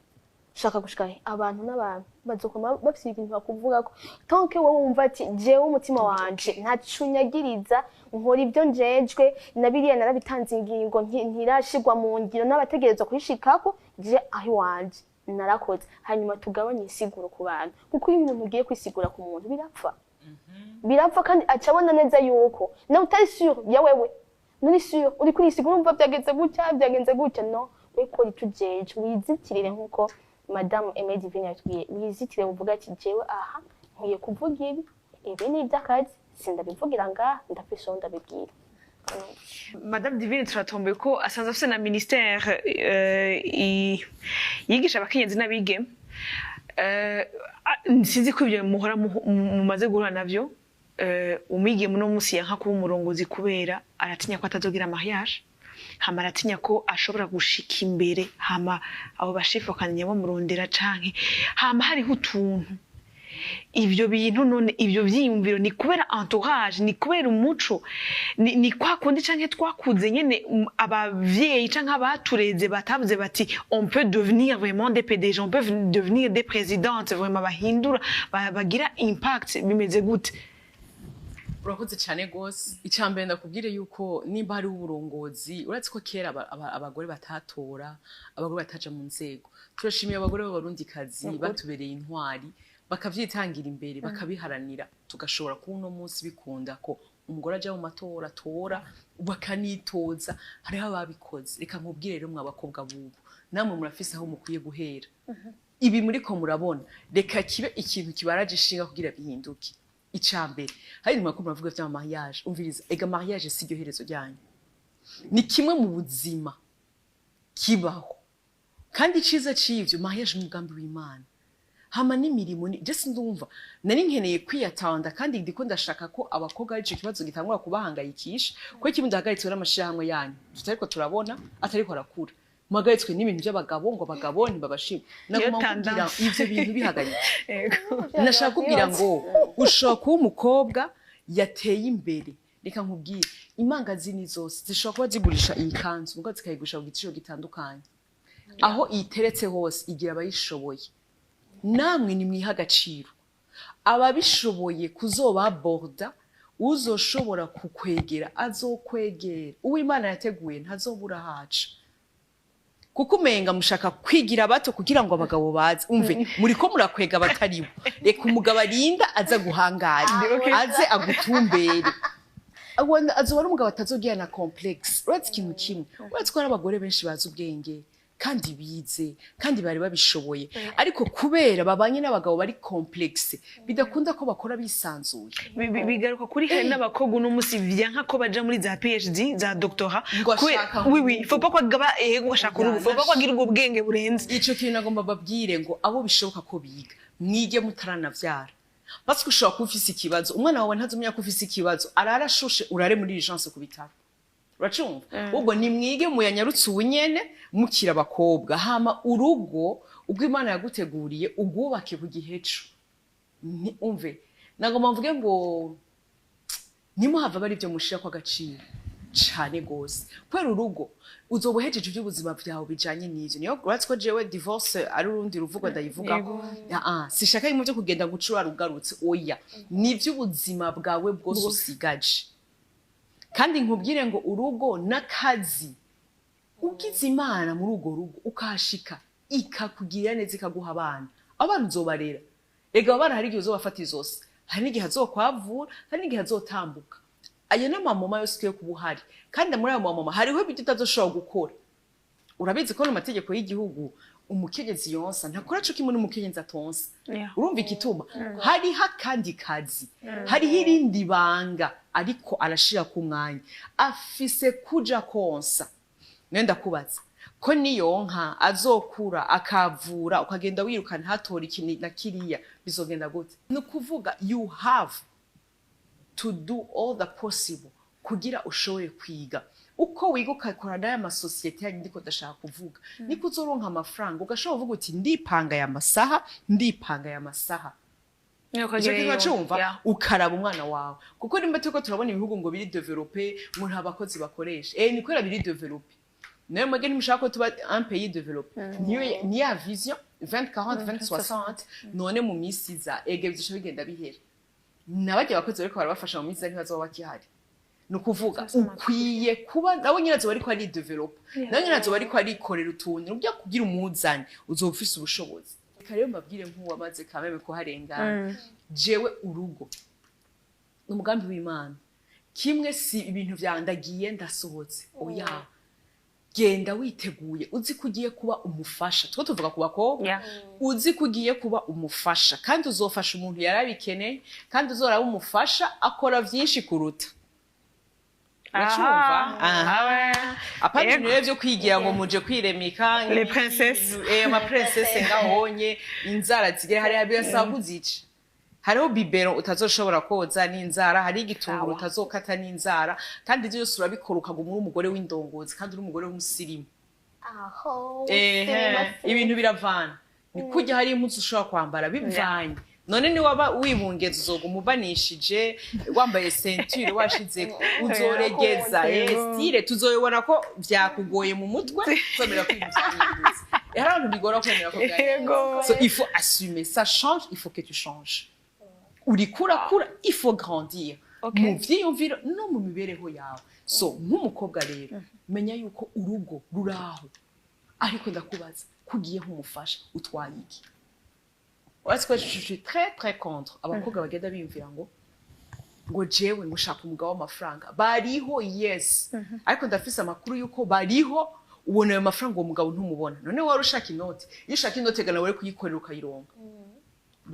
shaka gushika he? Abantu n'abantu bazokoma bafise ibintu bakuvugako. Tant que wowe wumva ati: "Jewe umutima wanje ntacunyagiriza, nkora ibyo njejwe na biriya, narabitanze ingingo ntirashigwa mu ngiro n'abategerezwa kuyishikako, je aho iwanje narakoze." Hanyuma tugabanye insiguro ku bantu, kuko iyo umuntu ugiye kwisigura ku muntu birapfa, birapfa, kandi aca abona neza yuko nawe utari sûr ya wewe, nturi sûr, uri kurisigura, urumva byagenze gutya, byagenze gutya. No we kora icyo ujejwe, wizitirire nk'uko Madamu Aimée Divine yatubwiye, wizitire uvuga ati: "Jewe aha nkwiye kuvuga ibi, ibi ni iby'akazi, sindabivugira ngaha, ndafise uwo ndabibwira." Madame Divine, turatomboye ko asanzwe afise na ministère yigisha abakenyezi n'abigeme. Sinzi ko ibyo muhora mumaze guhura navyo. Umwigeme uno munsi yanka kuba umurongozi kubera aratinya ko atazogira mariage, hama aratinya ko ashobora gushika imbere, hama abo bashefu bakamenya bamurondera, canke hama hariho utuntu. Ivyo bintu none, ivyo vyiyumviro ni kubera entourage, ni kubera umuco, ni kwa kundi canke twakuze nyene, abavyeyi canke abatureze batavuze bati: "On peut devenir vraiment des PDG, on peut devenir des présidentes vraiment bahindura, bagira impact." Bimeze gute? Urakoze cyane rwose. Icya mbere ndakubwire yuko nimba hariho uburongozi, uretse ko kera abagore batatora, abagore bataja mu nzego, turashimiye abagore b'Abarundikazi batubereye intwari, bakavyitangira imbere, bakabiharanira, tugashobora kuba uno munsi bikunda ko umugore aja mu matora, atora, bakanitoza. Hariho ababikoze. Reka nkubwire rero, mwa bakobwa bubu, namwe murafise aho mukwiye guhera. Ibi muriko murabona, reka kibe ikintu kibaraje ishinga kugira bihinduke. Ica mbere, hari nyuma ko muravuga vya mariage, umviriza, ega mariage si iryo herezo ryanyu, ni kimwe mu buzima kibaho. Kandi iciza c'ivyo, mariage ni umugambi w'Imana. Hama n'imirimo ni je sindumva nari nkeneye kwiyatanda, kandi ndiko ndashaka ko abakobwa ari ico kibazo gitangura kubahangayikisha, kuko ikindi ndahagaritswe n'amashirahamwe yanyu tutariko turabona, atariko arakura, muhagaritswe n'ibintu by'abagabo, ngo abagabo ntibabashima. Nagomba Niyo kubwira tendance. ivyo bintu bihagarike. Yego. Nashaka kubwira ngo ushobora kuba umukobwa yateye imbere. Reka nkubwire, imangazini zose zishobora kuba zigurisha iyi kanzu, mugo zikayigurisha ku giciro gitandukanye. Aho iyiteretse hose igira abayishoboye. Namwe nimwiha agaciro, ababishoboye kuzoba borda, uzoshobora kukwegera azokwegera, uwo Imana yateguye ntazobura haca. Kuko umenga mushaka kwigira bato kugira ngo abagabo baze. Umve, muriko murakwega abataribo. Reka umugabo arinda aza guhangara, aze agutumbere. Azoba ari umugabo atazogira na complexe. Uretse ikintu kimwe, uretse ko hari abagore benshi bazi ubwenge kandi bize kandi bari babishoboye, ariko kubera babanye n'abagabo bari complexe, bidakunda ko bakora bisanzuye. Bigaruka kuri hari n'abakobwa uno musi vyanka ko baja muri za PhD, za doctorat. Ngo ashaka Oui, oui, faut pas ko agaba, yego, ashaka urugo, faut pas ko agira ubwo bwenge burenze. Ico kintu nagomba babwire ngo abo bishoboka ko biga, mwige mutaranavyara, parce que ushobora kuba ufise ikibazo, umwana wawe ntazomenya ko ufise ikibazo, arara ashushe, urare muri urgence ku bitaro. Uracumva? Ubwo nimwige muyanyarutse ubunyene mukira abakobwa. Hama urugo ubwo Imana yaguteguriye ugwubake ku giheco. Umve, nagomba mvuge ngo ntimuhave ari byo mushirako agaciro cane gose, kubera urugo uzoba uhejeje ivy'ubuzima vyawe bijanye n'ivyo. Niyo uretse ko jewe divorce ari urundi ruvugo ndayivugako. Ah, sishaka bimwe vyo kugenda gucura rugarutse, oya, ni ivy'ubuzima bwawe bwose usigaje. Kandi nkubwire ngo urugo n'akazi, ugize Imana muri urwo rugo ukahashika, ikakugirira neza, ikaguha abana, abana uzobarera. Ega abo bana hari igihe uzobafata izose, hari n'igihe azokwavura, hari n'igihe azotambuka. Ayo ni amamoma yose ukwiye kuba uhari. Kandi muri ayo mamoma hariho ibyo utazoshobora gukora. Urabizi ko no mu mategeko y'igihugu umukenyezi yonsa ntakora co kimwe n'umukenyezi atonsa. Urumva igituma hariho akandi kazi, hariho irindi banga, ariko arashira ku mwanya afise kuja konsa. Niyo ndakubaza ko niyonka azokura akavura, ukagenda wiruka ntatora iki na kiriya, bizogenda gute? Ni ukuvuga you have to do all the possible kugira ushobore kwiga. Uko wiga ukakora n'aya masosiyete yanyu ndiko ndashaka kuvuga, niko uzoronka amafaranga, ugashobora kuvuga uti ndipanga aya masaha, ndipanga aya masaha. Icyo kintu uracumva? Ukaraba umwana wawe, kuko nimba turiko turabona ibihugu ngo biri développé, ngo nta bakozi bakoresha, ni kubera biri développé. Nayo mwebwe ntimushaka ko tuba un pays développé, niyo ni ya vision 2040, 2060. None mu misi iza ege bizoca bigenda bihera, nabarya abakozi bariko barabafasha mu misi iza ntibazoba bakihari. Ni ukuvuga ukwiye kuba nawe nyine azoba ariko ari développe, nawe nyine azoba ariko arikorera utuntu ujya kugira umuzane, uzoba ufise ubushobozi. Reka rero mbabwire nk'uwamaze kameme kuharengana. Jewe urugo ni umugambi w'Imana. Kimwe si ibintu vyandagiye ndasohotse, oya. Genda witeguye, uzi ko ugiye kuba umufasha. Two tuvuga ku bakobwa. Uzi ko ugiye kuba umufasha, kandi uzofasha umuntu yarabikeneye, kandi uzoraba umufasha akora vyinshi kuruta. Uracumva? Aha. Apana ibintu rero vyo kwigira ngo muje kwiremika. Les princesses. Ama princesse ngahonye inzara zigera hariya, birasaba kuzica. Hariho biberon utazoshobora koza n'inzara, hari igitunguru utazokata n'inzara, kandi ivyo byose urabikora ukaguma uri umugore w'indongozi kandi uri umugore w'umusirimu. Aho. Ehe, ibintu biravana. Ni kurya hari impuzu ushobora kwambara bivanye. None niwaba wibungeza, uzoguma ubanishije, wambaye ceinture washizeko, uzoregeza. Style tuzoyibona ko vyakugoye mu mutwe kwemera ko ibintu vyahindutse. Hari abantu bigora kwemera ko vyahindutse. So il faut assumer, ça change, il faut que tu changes. Uriko urakura, il faut grandir mu vyiyumviro no mu mibereho yawe. So nk'umukobwa rero, menya yuko urugo ruraho, ariko ndakubaza ko ugiye nk'umufasha, utwaye iki? Uretse ko je suis très très contre abakobwa bagenda biyumvira ngo jewe ngo ushaka umugabo w'amafaranga. Bariho, yes, ariko ndafise amakuru yuko bariho, ubona ayo mafaranga, uwo mugabo ntumubona. None wari ushaka inoti? Iyo ushaka inoti gana wari kuyikorera ukayironka,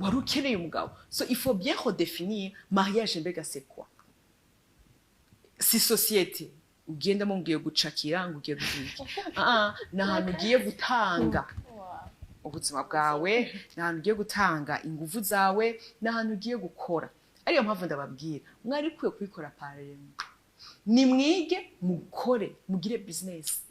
wari ukeneye umugabo? So il faut bien redéfinir mariage. Mbega c'est quoi? Si société ugendamo ngiye gucakira, ngo ugiye guhiga? Ah, ni ahantu ugiye gutanga ubuzima bwawe, ni ahantu ugiye gutanga ingufu zawe, ni ahantu ugiye gukora. Ariyo mpamvu ndababwira, mwari kwiye kubikora parallèlement. Nimwige, mukore, mugire business,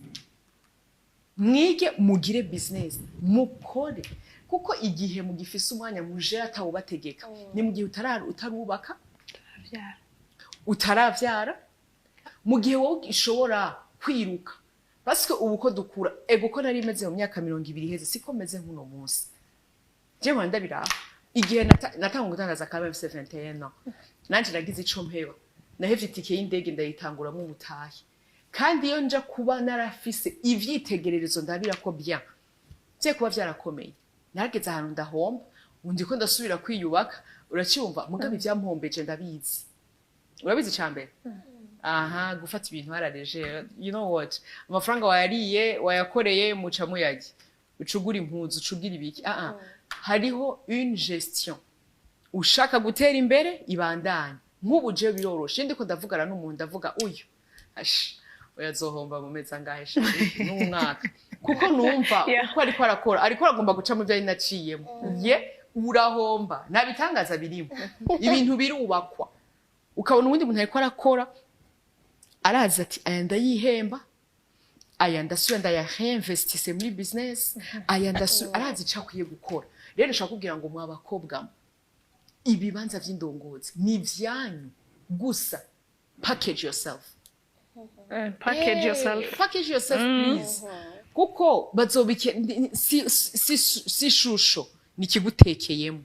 mwige, mugire business, mukore, kuko igihe mugifise umwanya mujere atawubategeka ni mu gihe utarubaka, utaravyara, mu gihe wowe ushobora kwiruka. Parce que ubu ko dukura, ego, ko nari meze mu myaka 20 iheze siko meze nk'uno munsi. Jewe nkora ndabiraba igihe natanga gutangaza ka mfise 21 ans, nanje nagize ico mpeba, nahevye itike y'indege ndayitanguramo umutahe. Kandi iyo nja kuba narafise ivyitegererezo ndabira ko bien vye kuba vyarakomeye. Narageze ahantu ndahomba, ubu ndiko ndasubira kwiyubaka, uracyumva? Mugabo ivyampombeje ndabizi. Urabizi ica mbere? Aha, gufata ibintu harareje. You know what, amafaranga wayariye, wayakoreye, muca muyarya, ucugura impuzu, ucugira ibiki. Ah ah, hariho une gestion. Ushaka gutera imbere, ibandanye. Nk'ubu jewe biroroshe, ndiko ndavugana n'umuntu, ndavuga uyu ash oya, azohomba mu mezi angahe sha n'umwaka, kuko numva uko ariko arakora, ariko aragomba guca mu byo ari naciyemo. Ye urahomba, nta bitangaza birimo, ibintu birubakwa. Ukabona uwundi muntu ariko arakora, arazi ati aya ndayihemba, aya ndasubira ndayareinvestisse muri business, aya ndasubira, arazi icyo akwiye gukora. Rero ndashaka kubwira ngo mwa bakobwa mwe, ibibanza vy'indongozi ni ivyanyu gusa. Package yourself. Package yourself. Package yourself please, kuko bazobike si shusho ni ikigutekeyemo.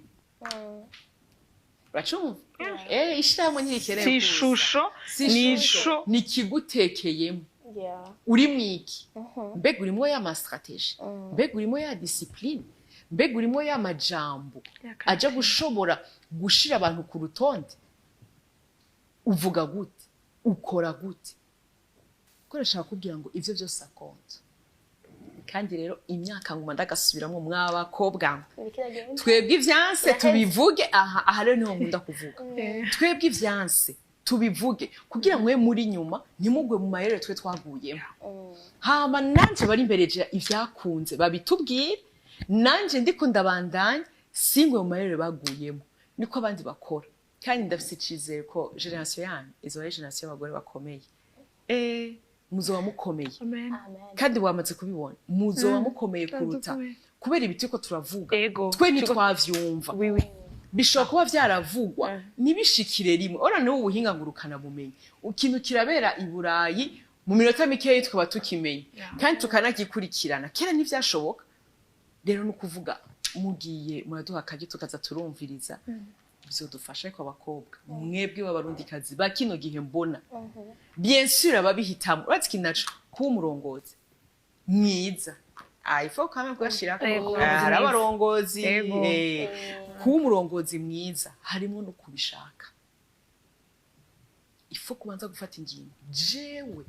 Uracumva? Ishirahamwe ntirikeneye Si kuza. ishusho Si ni ishusho isho. Ni ikigutekeyemo. Uri mwiki? Mbega urimo ya ma stratégie? Mbega urimo ya discipline? Mbega urimo ya majambo aja gushobora gushira abantu ku rutonde? Uvuga gute? Ukora gute? Ko ndashaka kubwira ngo ivyo byose akonta. Kandi rero imyaka nguma ndagasubiramwo, mw'abakobwa, Biriko iragenda. twebwe ivyanse Iraheze. tubivuge. Aha rero niho nkunda kuvuga: twebwe ivyanse tubivuge kugira mwe muri nyuma ntimugwe mu mayere twe twaguyemo. Hama nanje bari imbere je ivyakunze babitubwire, nanje ndiko ndabandanya singwe mu mayere baguyemo. Niko abandi bakora, kandi ndafise icizere ko génération yanyu izoba ari génération y'abagore bakomeye. Muzoba mukomeye. Amen. Amen. Kandi wamaze kubibona, muzoba mukomeye kuruta Dukomeye. kubera ibi turiko turavuga. Ego. Twe ntitwavyumva. Oui, oui. Bishobora kuba vyaravugwa ntibishikire rimwe. Ora niwo ubuhinga ngurukana bumenyi, ikintu kirabera i Burayi, mu minota mikeyi tukaba tukimenye kandi tukanagikurikirana. Kera ntivyashoboka. Rero ni ukuvuga mugiye muraduha akaryo tukaza turumviriza, bizodufasha. Ariko abakobwa mwebwe b'Abarundikazi ba kino gihe, mbona bien sûr ababihitamo, uretse ikintu naco kuba umurongozi mwiza. Ah, il faut quand même kuyashirako. Ego. Ah, hari abarongozi. Ego. Kuba umurongozi mwiza harimo no kubishaka. Il faut kubanza gufata ingingo: jewe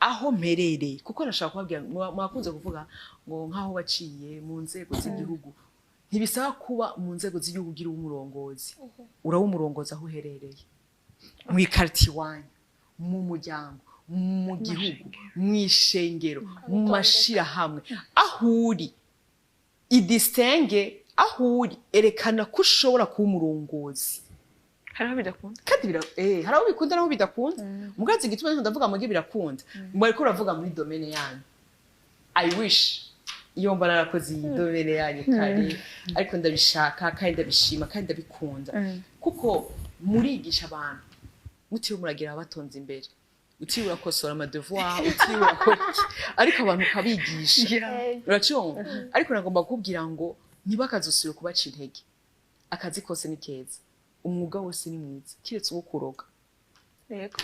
aho mperereye. Kuko nashaka kubabwira, mwakunze kuvuga ngo nk'aho waciye mu nzego z'igihugu. Ntibisaba kuba mu nzego z'igihugu ugira umurongozi. Uraba umurongozi aho uherereye, mu ikariti iwanyu, mu muryango, mu gihugu, mu ishengero, mu mashirahamwe, aho uri idisitenge, aho uri erekana ko ushobora kuba umurongozi. Hari aho bidakunda. Kandi hari aho bikunda n'aho bidakunda. Mugazi igituma ndiko ndavuga mugi birakunda, mwariko uravuga muri domaine yanyu. I wish iyo mba narakoze iyi domaine yanyu kare, ariko ndabishaka kandi ndabishima kandi ndabikunda, kuko murigisha abantu mutiriwe muragira abatonze imbere, utiriwe urakosora ama devoir, utiriwe urakora iki, ariko abantu ukabigisha. Uracumva? Ariko nagomba kukubwira ngo ntibakazosubire kubaca intege. Akazi kose ni keza, umwuga wose ni mwiza, kiretse uwo kuroga. Yego.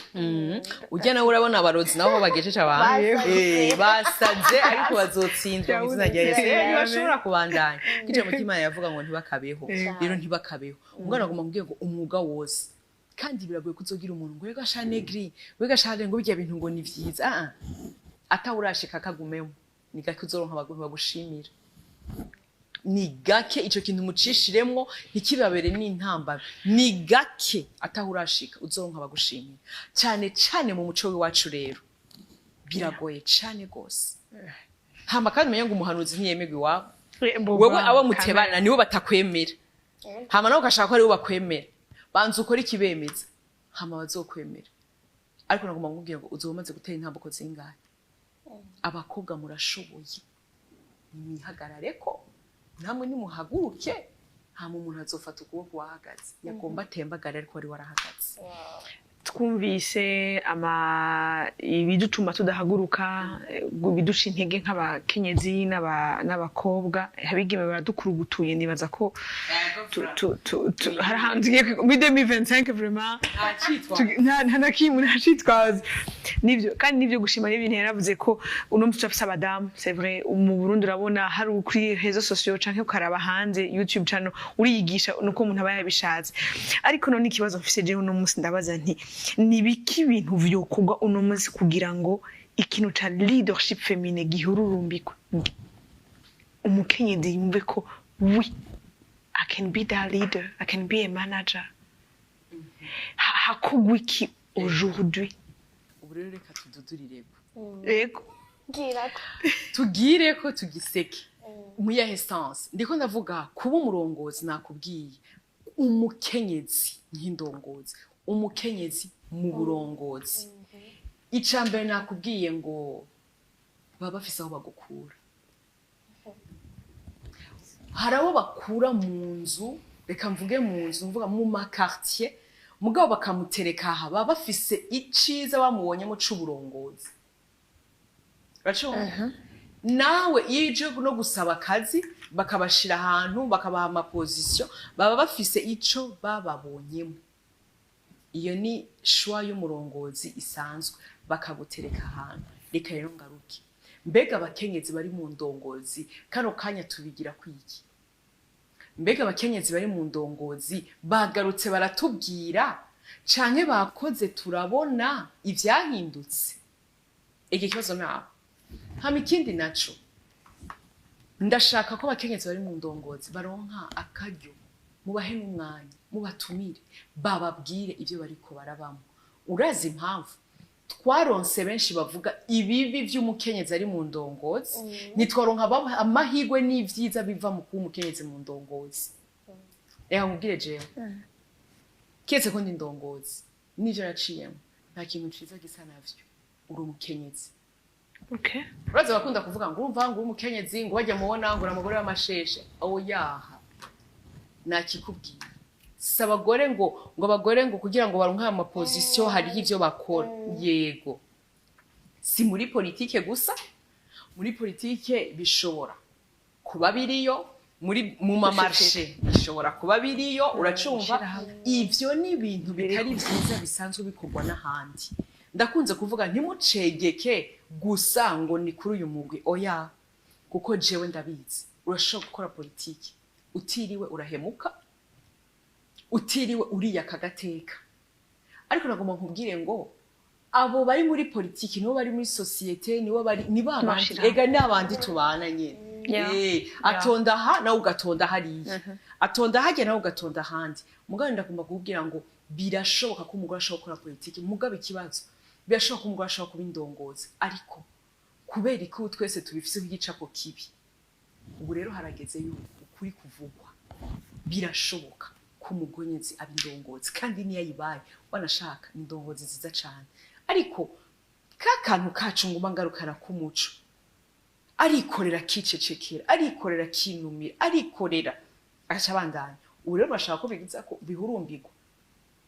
Ujya nawe urabona abarozi nabo bagejeje abantu. Basaze. Basaze, ariko bazotsindwa mu izina rya Yesu. Amen. Ntibashobora kubandanya kijambo cy'Imana yavuga ngo ntibakabeho. Rero ntibakabeho. Umwana agomba kubwira ngo umwuga wose, kandi biragoye kuzogira umuntu ngo wega sha negri, wega sha ngo bijya bintu ngo ni vyiza. Ah ah, atawurashika akagumemo, ni gake uzoronka abantu bagushimira, ni gake. Ico kintu mucishiremwo ntikibabere n'intambara. Ni gake atahurashika uzoronka abagushimira, cyane cyane mu muco w'iwacu. Rero biragoye cane gose. Hama kandi umenye ngo umuhanuzi ntiyemerwa iwabo. Wewe abo mutebana nibo batakwemera, hama nawe ugashaka ko aribo bakwemera. Banza ukore ikibemeza, hama bazokwemera. Ariko nagomba nkubwira ngo uzoba umaze gutera intambuko zingahe? Abakobwa murashoboye, nimwihagarare ko namwe nimuhaguruke, hama umuntu azofata ukuboko wahagaze yagomba atembagare, ariko wari warahagaze. Twumvise ama ibidutuma tudahaguruka, ibiduca intege nk'abakenyezi n'abakobwa, abigeme baradukurugutuye. Nibaza ko hari ahantu tugiye muri 2025 vraiment nta na kimwe, nta citwazo. Nivyo, kandi nivyo gushima n'ibintu yaravuze ko uno musi turafise abadamu. C'est vrai, mu Burundi urabona hari kuri réseaux sociaux canke ukaraba hanze YouTube channel, uriyigisha nuko umuntu aba yabishatse. Ariko none ikibazo mfise jewe uno musi, ndabaza nti: ni biki ibintu vyokorwa uno musi kugira ngo ikintu ca leadership féminin gihururumbikwe, umukenyezi yumve ko oui, I can be that leader, I can be a manager? Hakorwa iki aujourd'hui? Ubu rero reka tududurireko. Yego. Bwira ko Tugire ko tugiseke mu yahe sens ndiko ndavuga kuba umurongozi? Nakubwiye umukenyezi nk'indongozi, umukenyezi mu burongozi. Ica mbere nakubwiye ngo baba bafise aho bagukura. Hari abo bakura mu nzu, reka mvuge mu nzu, mvuga mu ma quartier, mugabo bakamutereka aha, baba bafise iciza bamubonyemo c'uburongozi. Uracumva? Nawe iyo uje no gusaba akazi, bakabashira ahantu, bakabaha ama position, baba bafise ico bababonyemo. Iyo ni choix y'umurongozi isanzwe, bakagutereka ahantu. Reka rero ngaruke: mbega abakenyezi bari mu ndongozi kano kanya tubigira kwiki? Mbega abakenyezi bari mu ndongozi bagarutse baratubwira, canke bakoze turabona ivyahindutse? Iki kibazo nawe. Hama ikindi naco, ndashaka ko abakenyezi bari mu ndongozi baronka akaryo, mubahe n'umwanya, mubatumire, bababwire ibyo bariko barabamo. Urazi impamvu twaronse benshi bavuga ibibi vy'umukenyezi ari mu ndongozi, ntitwaronka amahirwe n'ivyiza biva mu kuba umukenyezi mu ndongozi. Reka nkubwire, jewe kiretse ko ndi indongozi n'ivyo naciyemo, nta kintu ciza gisa navyo uri umukenyezi. Uraza bakunda kuvuga ngo urumva ngo uri umukenyezi, ngo bajya mubona ngo uri umugore w'amasheshe. Oyaha, nakikubwiye, si abagore ngo abagore ngo kugira ngo baronke aya ma positions hariho ivyo bakora. Yego, si muri politike gusa. Muri politike bishobora kuba biriyo, muri mu ma marchés bishobora kuba biriyo, uracumva? Ishirahamwe. Ivyo ni ibintu bitari vyiza bisanzwe bikorwa n'ahandi. Ndakunze kuvuga, ntimucegeke gusa ngo ni kuri uyu mugwi, oya, kuko jewe ndabizi, urashobora gukora politiki utiriwe urahemuka, utiriwe uriyaka agateka. Ariko nagomba nkubwire ngo abo bari muri politiki nibo bari muri société, nibo bari ni ba bandi. Mashirahamwe. Ega ni abandi tubana nyene. Atonda aha, nawe ugatonda hariya, atonda hajya, nawe ugatonda ahandi. Mugabo ndagomba kukubwira ngo birashoboka ko umugore ashobora gukora politiki. Mugabo ikibazo, birashoboka ko umugore ashobora kuba indongozi, ariko kubera ko twese tubifise nk'igicapo kibi, ubu rero harageze yuko ukuri kuvugwa. Birashoboka ko umukenyezi aba indongozi, kandi niyo ayibaye wanashaka ni indongozi nziza cane. Ariko ka kantu kacu nguma ngarukana k'umuco, arikorera akicecekera, arikorera akinumira, arikorera agaca abandanya. Ubu rero bashaka ko bigiza ko bihurumbirwa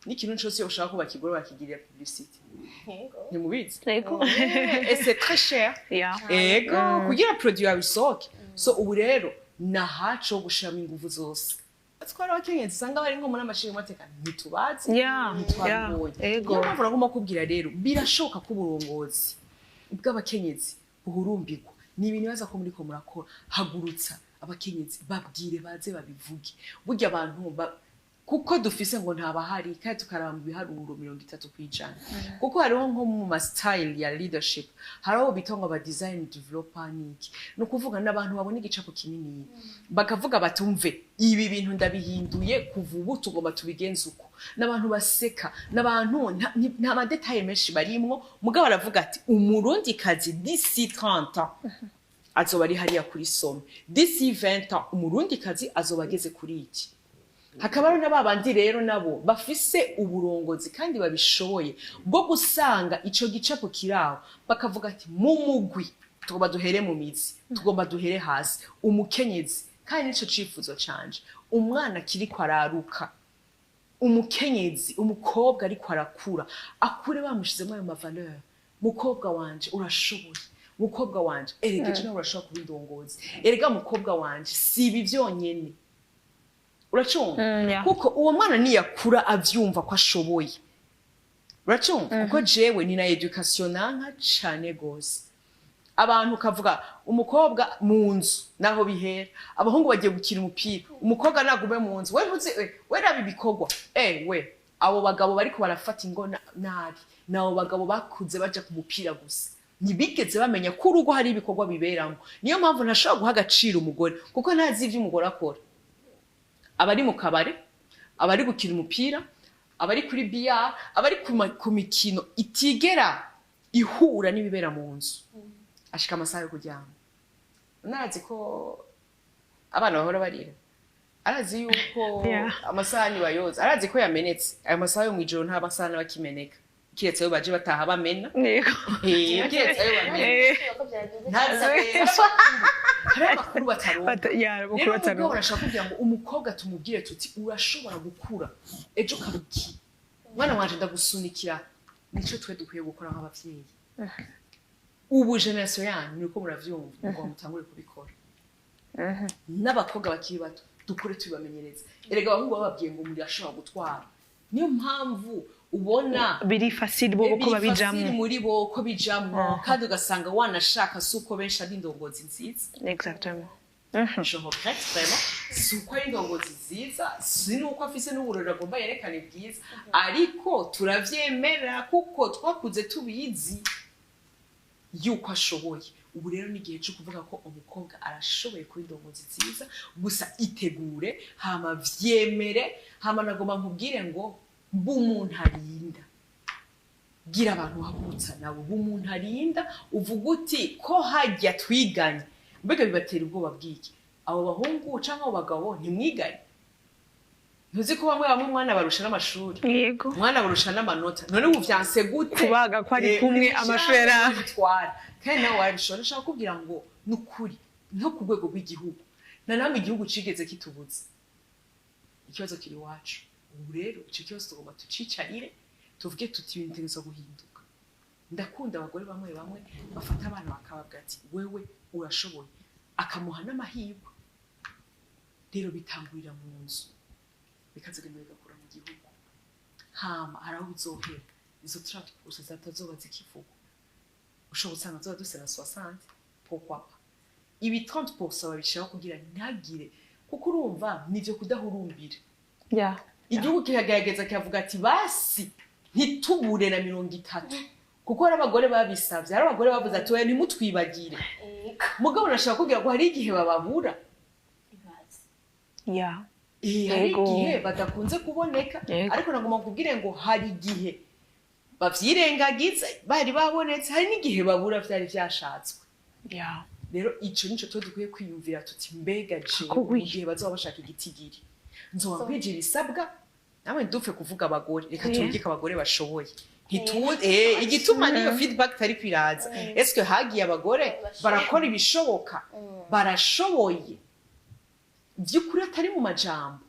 n'ikintu cose. Iyo ushaka ko bakigura, bakigirira publicité. Ntimubizi? Yego. Et c'est très cher. Ego, kugira produit yawe isohoke. So ubu rero nahacu ho gushiramo inguvu zose. Twari abakenyezi usanga bari nko muri amashinga amateka ntitubazi, ntitwabibonye. Niyo mpamvu nagomba kubwira rero, birashoboka ko uburongozi bw'abakenyezi buhurumbirwa. Ni ibintu baza ko muriko murakora. Hagurutsa abakenyezi, babwire baze babivuge. Burya abantu kuko dufise ngo ntabahari, kandi tukaraba mu biharuro 30%, kuko hariho nko mu ma style ya leadership, hariho bita ngo aba design developer. Niki ni ukuvuga n'abantu babona igicapo kinini, bakavuga batumve ibi bintu ndabihinduye, kuva ubu tugomba tubigenze uko. N'abantu baseka, n'abantu nta ma détails menshi barimwo, mugabo baravuga ati umurundikazi d'ici 30 ans azoba ari hariya kuri sommet, d'ici 20 ans umurundikazi azoba ageze kuri iki. Hakaba hariho na babandi rero nabo bafise uburongozi kandi babishoboye bwo gusanga ico gicapo kiraho, bakavuga ati mu mugwi tugomba duhere mu mizi, tugomba duhere hasi umukenyezi. Kandi nico cifuzo canje, umwana kiriko araruka, umukenyezi, umukobwa ariko arakura, akure bamushizemo ayo ma valeurs: mukobwa wanje urashoboye, mukobwa wanje erega ejo nawe urashobora kuba indongozi, erega mukobwa wanje si ibi vyonyene. Uracumva? Yeah. Kuko uwo mwana niyakura avyumva ko ashoboye, uracumva? Kuko jewe ni na éducation nanka cane gose. Abantu ukavuga umukobwa mu nzu naho bihera, abahungu bagiye gukina umupira, umukobwa nagume mu nzu. We ntuzi we raba ibikorwa we abo bagabo bariko barafata ingo nabi, nabo bagabo bakuze baja ku mupira gusa, ntibigeze bamenya ko urugo hari ibikorwa biberamo. Niyo mpamvu ntashobora guha agaciro umugore, kuko ntazi ivyo umugore akora. Abari mu kabare, abari gukina umupira, abari kuri billard, abari ku mikino itigera ihura n'ibibera mu nzu, ashika amasaha yo kuryama narazi ko abana bahora barira, arazi yuko amasahani bayoza, arazi ko yamenetse. Ayo masaha yo mw'ijoro nta masahani aba akimeneka, kiretse ayo baje bataha bamena. Kiretse ayo bamena. Ntazi hariho amakuru bataronka. Amakuru Rero bataronka. umugabo arashaka kugira ngo umukobwa tumubwire tuti urashobora gukura ejo ukaba iki, mwana wanje ndagusunikira. Nico twe dukwiye gukora nk'abavyeyi. Ubu génération yanyu niko muravyumva ngo mutangure kubikora n'abakobwa bakiri bato, dukure tubibamenyereza. Erega abahungu bababwiye ngo murashobora gutwara, niyo mpamvu ubona biri facile bo ko biri babijamwo. Facile muri bo ko bijamwo, kandi ugasanga wanashaka si uko benshi ari indongozi nziza. Exactement. Je regrette vraiment, si uko ari indongozi nziza, si nuko afise n'uburori agomba yerekane bwiza, ariko turavyemera kuko twakuze tubizi yuko ashoboye. Ubu rero ni igihe cyo kuvuga ko umukobwa arashoboye kuba indongozi nziza. Gusa itegure, hama vyemere, hama nagomba nkubwire ngo b'umuntu arinda, gira abantu uhagurutsa nabo, b'umuntu arinda, uvuga uti ko hajya twiganye. Mbega bibatera ubwoba bw'iki abo bahungu canke abo bagabo ntimwiganye? Ntuzi ko bamwe bamwe umwana barusha n'amashuri, umwana barusha n'amanota? None ubu vyanse gute? Kubaga ko ari kumwe, amashuri yari bitwara kandi nawe warabishobora. Ndashaka kubwira ngo ni ukuri, nko ku rwego rw'igihugu na namwe, igihugu cigeze kitubuza, ikibazo kiri iwacu. Ubu rero ico kibazo tugomba tucicarire, tuvuge tuti ibintu bitegerezwa guhinduka. Ndakunda abagore bamwe bamwe bafata abana bakababwira ati wewe urashoboye, akamuha n'amahirwe. Rero bitangurira mu nzu, bikazagenda bigakura mu gihugu, hama hari aho bizohera izo 30% zatazoba zikivugwa. Ushobora usanga zoba duse na 60, pourquoi pas? Ibi 30% babishiraho kugira ntagire, kuko urumva nivyo kudahurumbira. Igihugu kiragerageza kikavuga ati basi ntitubure na 30, kuko hari abagore babisavye, hari abagore bavuze ati oya, ntimutwibagire. Mugabo nashaka kubwira ko hari igihe bababura. Hari igihe badakunze kuboneka. Ariko nagomba kubwire ngo hari igihe bavyirengagiza bari babonetse, hari n'igihe babura vyari vyashatswe. Rero ico nico tuba dukwiye kwiyumvira tuti mbega jewe Kugwi. mu gihe bazoba bashaka igitigiri nzoba nkwije ibisabwa? Nawe ndupfe kuvuga abagore, reka turungike abagore bashoboye. Igituma niyo feedback itari kwiraza, eske hagiye abagore barakora ibishoboka, barashoboye by'ukuri, atari mu majambo?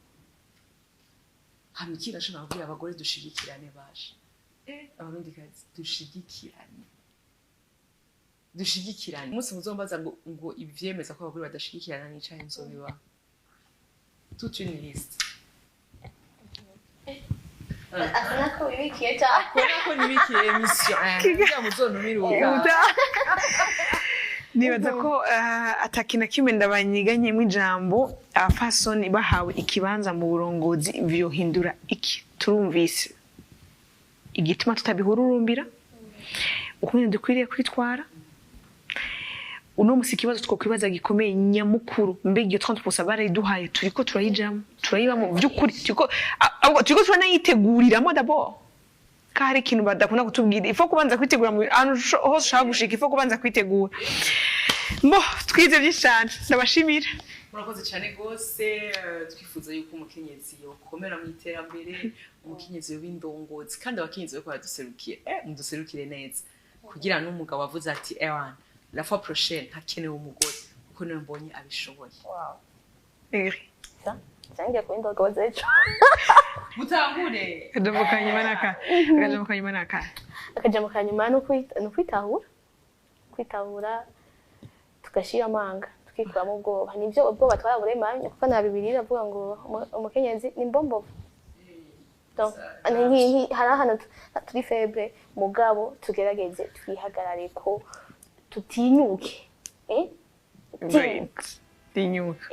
Hama ikindi nashobora kubwira abagore, dushigikirane. Baje Abarundikazi, dushigikirane, dushigikirane. Umunsi muzombaza ngo ivyemeza ko abagore badashigikirana n'icahe, nzobiba toute une liste. Asa nako wibikiye cyane. Kubona ko nibikiye émission kugira muzontumire ubutaha. Nibaza ko atakintu na kimwe ndabanyiganyemo ijambo. Abafasoni bahawe ikibanza mu burongozi vyohindura iki? Turumvise igituma tutabihururumbira, ukuntu dukwiriye kwitwara uno musi. Ikibazo twokwibaza gikomeye nyamukuru, mbega iyo 30% barayiduhaye, turiko turayijamo, turayibamo by'ukuri? Turiko ahubwo turiko turanayiteguriramwo d'abord? Ko hari ikintu badakunda kutubwira, ifo kubanza kwitegura mu ahantu hose ushaka gushika, ifo kubanza kwitegura. Mbo twize byinshi cyane, ndabashimira. Murakoze cyane rwose. Twifuza yuko umukenyezi yokomera mu iterambere, umukenyezi yoba indongozi, kandi abakenyezi bariko baraduserukiye, muduserukire neza kugira n'umugabo avuze ati ewana, la fois prochaine hakenewe umugore kuko niwe mbonye abishoboye. Cyangiye kuba indongozi ejo. Mutangure. Akajambo ka nyuma naka, akajambo ka nyuma naka. Akajambo ka nyuma ni ukwitahura, kwitahura, tugashyira amanga, tukikuramo ubwoba. Nibyo, ubwoba twaraburemanye, kuko na Bibiliya iravuga ngo umukenyezi ni mbombovu. Donc, hari ahantu turi faible, mugabo tugerageze twihagarare ko tutinyuke, eh? Right, tinyuka.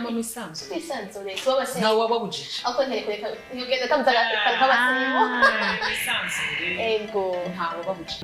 Mama isanzwe. Twisanzure, tuba abasirimu. Ntawe wababujije. Ako ntere kureka ugenda utamuza akantu k'abasirimu. Isanzure. Ego. Ntawe wababujije.